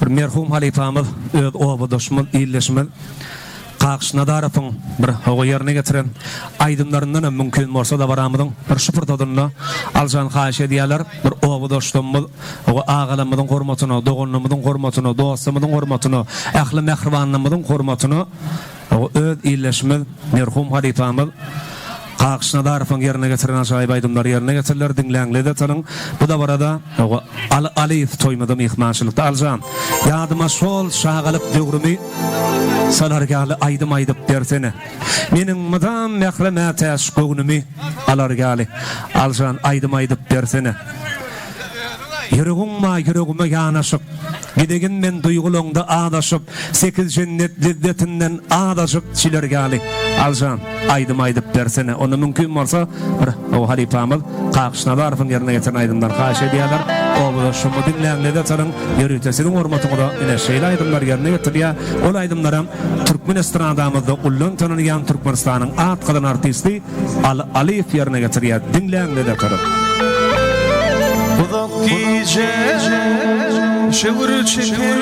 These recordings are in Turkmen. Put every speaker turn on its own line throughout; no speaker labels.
Bir merhum halypamyz, öz obadaşymyz, ildeşimiz Kakyş Nazarowyň bir hawa ýerine getiren aýdymlaryndanam mümkin bolsa dabaramyzyň bir şu pursadynda Aljan haýyş edýärler, bir obadaşlarymyz, hawa agalarymyzyň hormatyna, doganlarymyzyň hormatyna, dostlarymyzyň hormatyna, ähli mähribanlarymyzyň hormatyna hawa öz ildeşimiz, merhum halypamyz Kakyş Nazarowyň ýerine getiren ajaýyp aýdymlary ýerine getiriler, diňläň, lezzet alyň. Bu dabarada hawa Aly Alyýew toýumyzda myhmançylykda. Aljan, ýadyma şol çagalyk döwrümi salar ýaly aýdym aýdyp bersene. Meniň mydam mähre mätäç göwnümi alar ýaly. Aljan, aýdym aýdyp bersene. Ýüregiň bar ýüregime ýanaşyp. Gidegin men duýgulaňda azaşyp, Sekiz jennet lezzetinden azajyk çiler ýaly. Aljan, aýdym aýdyp bersene. Onda mümkin bolsa, bir o halypamyz Kakyş Nazarowyň ýerine getiren aýdymlary haýyş edýärler. Obada şumy diňläň, lezzet alyň. Ýörite siziň hormatyňyza ine şeýle aýdymlar ýerine getirilýär. Ol aýdymlaram türkmen estradamyzda ullan tanalýan Türkmenistanyň at gazanan artisti Aly Alyýew ýerine getirýär. Diňläň lezzet alyň.
Uzak gije şöwür çeken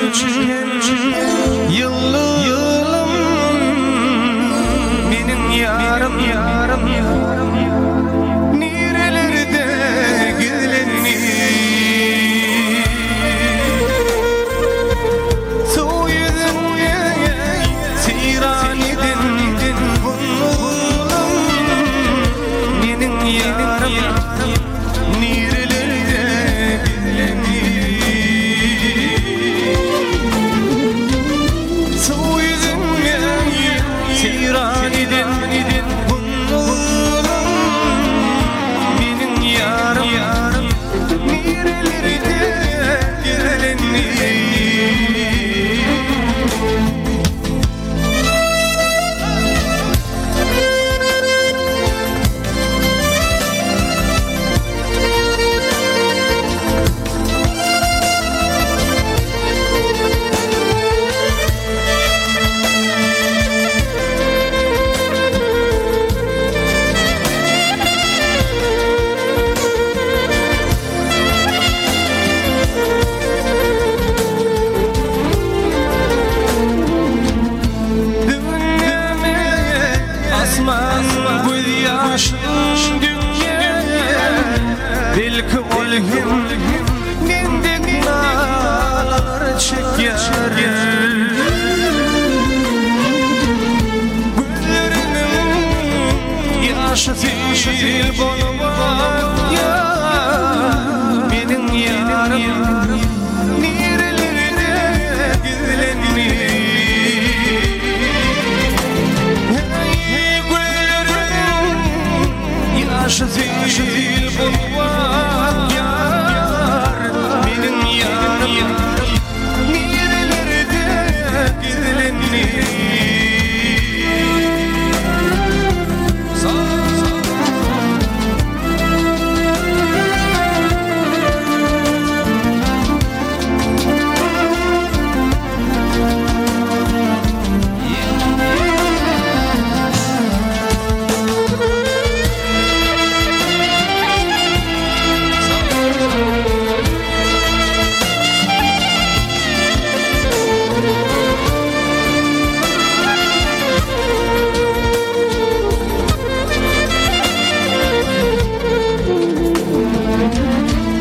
ýyllylym meniň ýarym nirelerde gizlendi Suw ýüzünde seýran eden gunduzlym meniň ýarym nirelerde gizlendi Suw ýüzünde seýran eden gunduzlym meniň ýarym nirelerde gizlendi. Asman gözýaşyn dökýär, Belki ol hem men dek nalalar çekýär. Gözleriniň ýaşy sil bolup akýar, Meniň ýarym nirelerde gizlendi? Heý, gözleriň ýaşy sil bolup akýar, Meniň ýarym nirelerde gizlendi?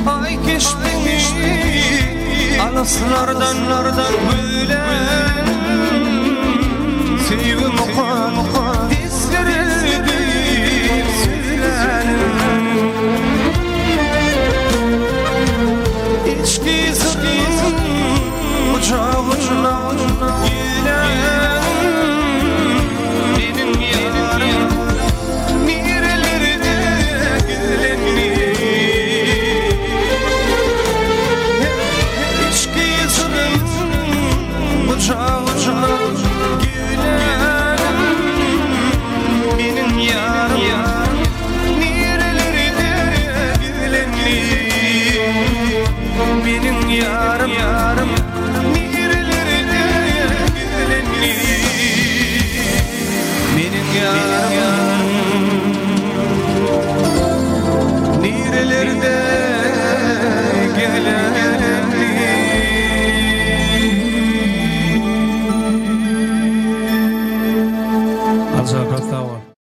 Aý keşbiňi alyslardan gözlän Söýgi.